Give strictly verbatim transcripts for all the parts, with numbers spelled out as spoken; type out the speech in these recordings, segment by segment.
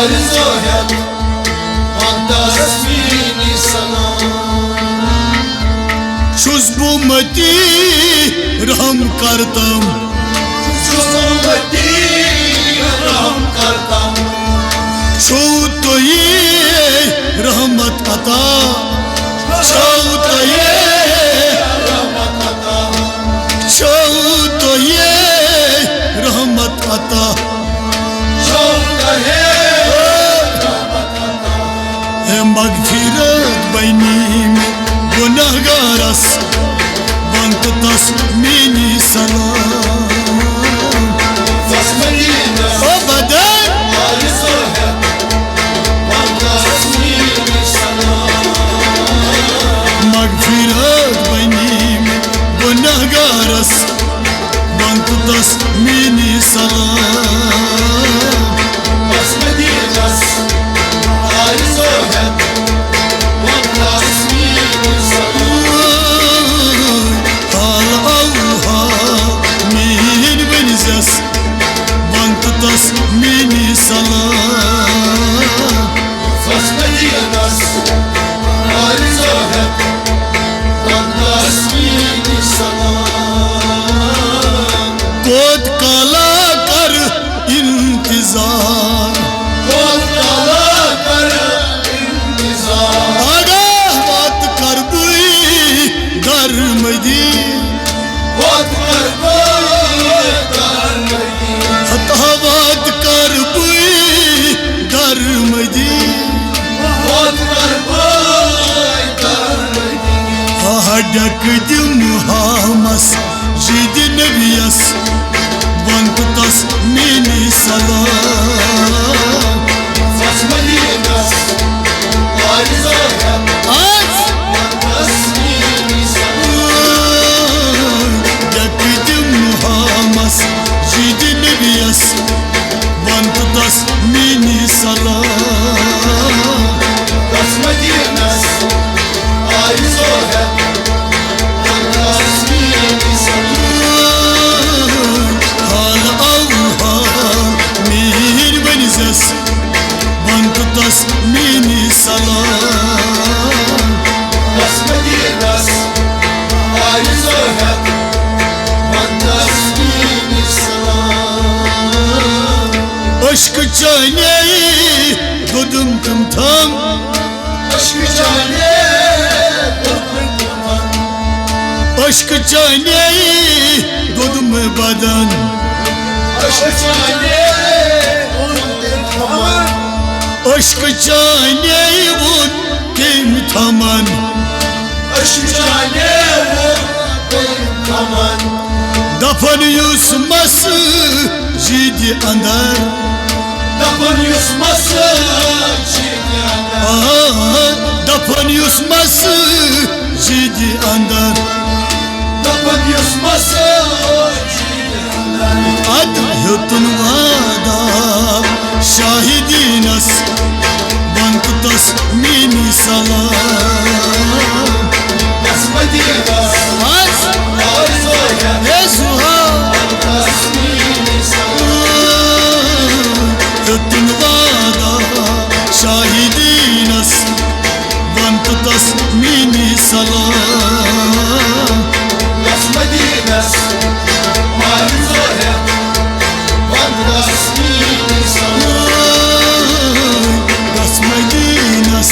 عرض و ہیت، وندس میٲنۍ سلام۔ چھُس بہٕ متی رحم کرتم۔ چھُس بہٕ متی رحم کرتم۔ چھُو تُہی رحمت عطا۔ چھُو تُہی رحمت عطا۔ چھُو تُہی رحمت عطا۔ چھُو تُہی رحمت عطا۔ اے مغفرت بنی مےٚ گناہگارس، وَن تہٕ تس میٲنۍ سلام۔ تس مدینس ابدن۔ عرض و ہیت، وَن تس میٲنۍ سلام۔ مغفرت بنی مےٚ گناہگارس، وَن تہٕ تس میٲنۍ سلام۔ تس مدینس عرض و ہیت، وَن تس میٲنۍ سلام۔ حال او حال میٲنۍ ؤنۍزٮ۪س، وَن تہٕ تس میٲنۍ سلام۔ تس مدینس عرض و ہیت، وَن تس میٲنۍ سلام۔ کوت کالا کر انتظار۔ کوت کالا کر انتظار۔ آگاہ وات کر بُے در مدی۔ وات کر بُے در مدی۔ ہتہ وات کر بُے در مدی۔ وات کر بُے در مدی۔ ہا ڈیکہٕ دِم ہامس مسجد نبیس، وَن تہٕ تس میٲنۍ سلام۔ تس مدینس عرض و ہیت، آز۔ وَن تس میٲنۍ سلام۔ ڈیکہٕ دِم ہامس مسجد نبیس، وَن تہٕ تس میٲنۍ سلام۔ تس مدینس عرض و ہیت، وَن تس میٲنۍ سلام۔ حال او حال میٲنۍ ؤنۍزٮ۪س، وَن تہٕ تس میٲنۍ سلام۔ تس مدینس عرض و ہیت، وَن تس میٲنۍ سلام۔ عشق چانے دودم تم تھم۔ عشق چانے دودم تم تھم۔ عشق چانے دودم بدن۔ عشق چانے دودم تھمن۔ عشق چانے وون تم تھمن۔ عشق چانے وون تم تھمن۔ دفن یُس مسجد اندر۔ دفن یُس مسجد اندر۔ آ، دفن یُس مسجد اندر۔ دفن یُس مسجد اندر۔ ادٕ ہیوٚتُن وعدہ شاہدینس، وَن تہٕ تس میٲنۍ سلام۔ تس مدینس آز۔ عرض و ہیت، اے زُہا۔ تس میٲنۍ سلام۔ ہیوٚتُن وعدہ شاہدینس، وَن تہٕ تس میٲنۍ سلام۔ تس مدینس عرض و ہیت، وَن تس میٲنۍ سلام۔ تس مدینس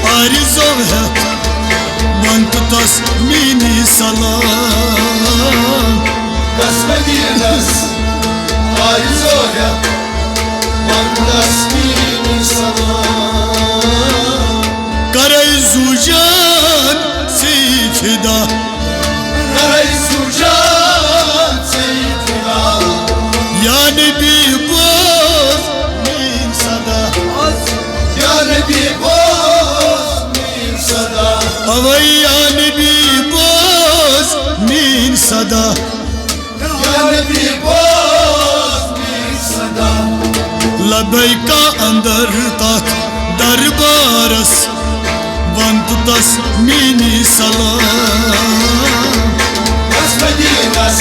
عرض و ہیت، وَن تہٕ تس میٲنۍ سلام۔ تس مدینس عرض و ہیت، وَن تس میٲنۍ سلام۔ کرے زُو جان ژے فدا۔ کرے زُو جان ژے فدا۔ یا نبی بوز میٲنۍ صدا۔ یا نبی بوز میٲنۍ صدا۔ اوے یا نبی بوز میٲنۍ صدا۔ یا نبی بوز میٲنۍ صدا۔ لبیکا اندر تتھ دربارس، وَن تہٕ تس میٲنۍ سلام۔ تس مدینس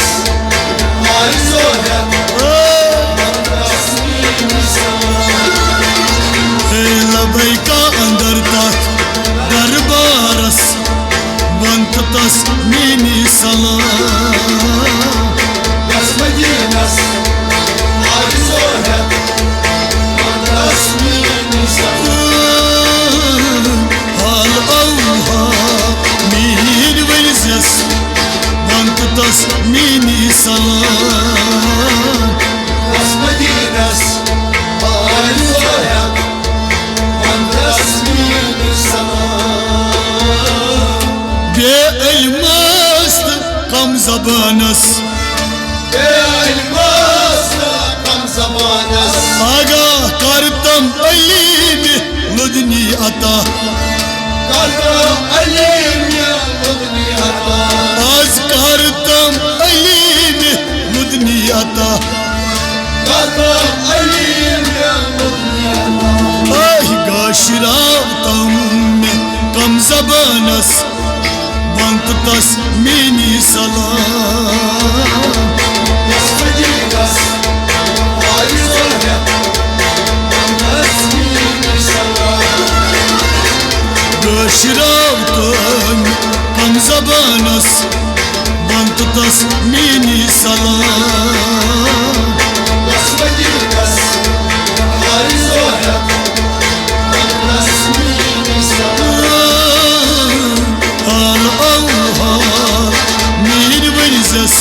عرض و ہیت، وَن تس میٲنۍ سلام۔ زبانس۔ اے علمس تہٕ کم زبانس۔ آگاہ کر تم علیم لدنی عطا۔ کر تم علیم لدنی عطا۔ از کر تم علیم لدنی عطا۔ کر تم علیم لدنی عطا۔ آہ گاشراو تم مےٚ کم زبانس۔ ونت تس میانی سلام۔ تس مدینس آرزو ہیت، ونت تس میانی سلام۔ گاشراو تم کم زبانس، ونت تس میانی سلام۔ تس مدینس آرزو ہیت، ونت تس میانی سلام۔ حال او حال میٲنۍ ؤنۍزٮ۪س،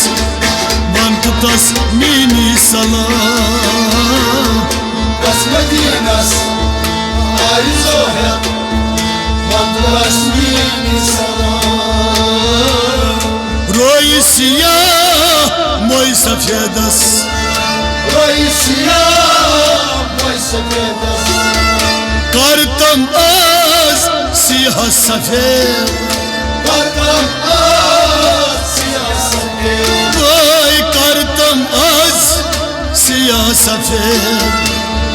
ونت تس میٲنی سلام۔ تس مدینس آرزو ہیت، ونت تس میٲنی سلام۔ رویہِ سیاہ موے سفیدس۔ رویہِ سیاہ موے سفیدس۔ کر تم از سیاہ سفید۔ کر تم از سیاہ سفید۔ وٲے کر تم از سیاہ سفید۔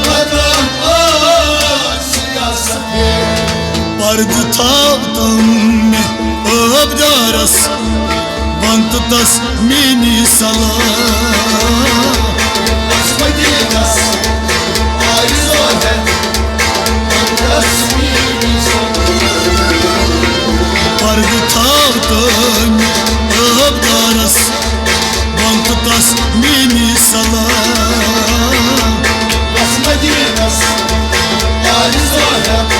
کر تم از سیاہ سفید۔ پردٕ تھاو تم مےٚ عٲبدارس، ونت تس میٲنی سلام۔ تس مدینس آرزو ہیت، ونت تس میٲنی سلام۔ پردٕ تھاو تم عٲبدارس، ونت تس میٲنی سلام۔ تس مدینس آرزو ہیت،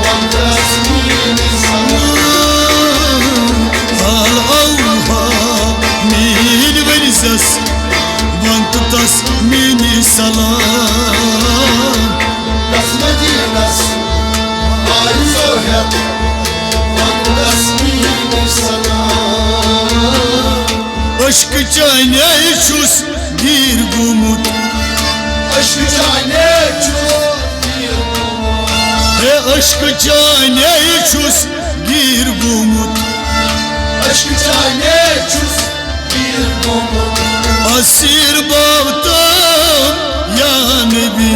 ونت تس میٲنی سلام۔ حال او حال میٲنۍ ؤنۍزٮ۪س، ونت تس میٲنی سلام۔ تس مدینس آرزو ہیت، ونت تس میٲنی سلام۔ عشق چانے چھُس گیٖر گوٚمُت۔ عشق چانے چھُس گیٖر گوٚمُت۔ ہے عشق چانے چھُس گیٖر گوٚمُت۔ عشق چانے چھُس گیٖر گوٚمُت۔ اسیر باو تم یا نبی۔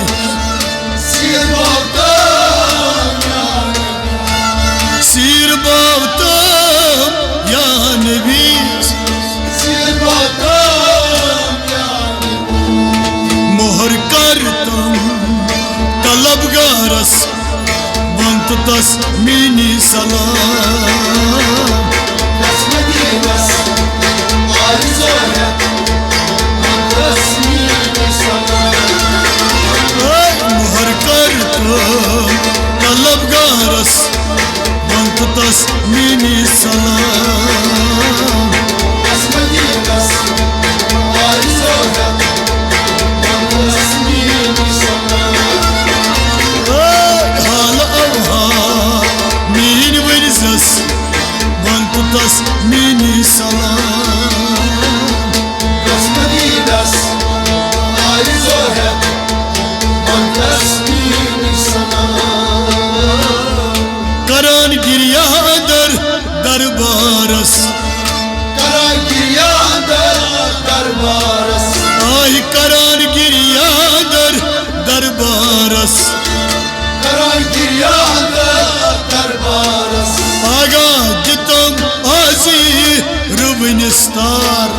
سیر باو تم یا نبی۔ سیر باو تم یا نبی۔ سیر باو تم یا نبی۔ مہر کر تم طلبگارس، ونت تس میٲنی سلام۔ تس مدینس آرزو ہیت، ونت تس میٲنی سلام۔ اے مہر کر تم طلبگارس، ونت تس میٲنی سلام۔ تس مدینس آرزو ہیت، ونت تس میٲنی سلام۔ اے حال او حال میٲنۍ ؤنۍزٮ۪س، ونت تس میٲنی سلام۔ تس مدینس آرزو ہیت، ونت تس میٲنی سلام۔ کران گریہ اندر دربارس۔ کران گریہ اندر دربارس۔ آہ کران گریہ اندر دربارس۔ کران گریہ اندر دربارس۔ آگاہ دِتم از یہِ رُوٕنِس تار۔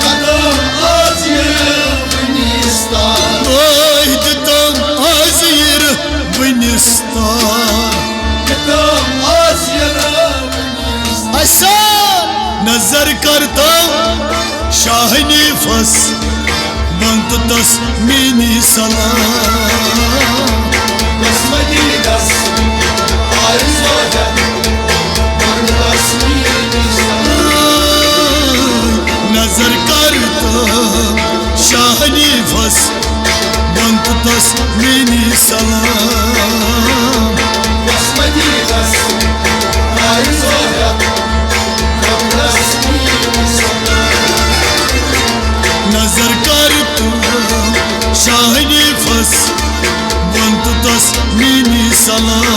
دِتم از یہِ رُوٕنِس تار۔ آہ دِتم از یہِ رُوٕنِس تار۔ دِتم از یہِ رُوٕنِس تار۔ اَسا نظر کرتو شاہ حنیفس، ونت تس میٲنی سلام۔ تس مدینس آرزو ہیت، ونت تس میٲنی سلام۔ نظر کرتو شاہ حنیفس، ونت تس میٲنی سلام۔ تس مدینس آرزو ہیت، ونت تس میٲنی سلام۔ Love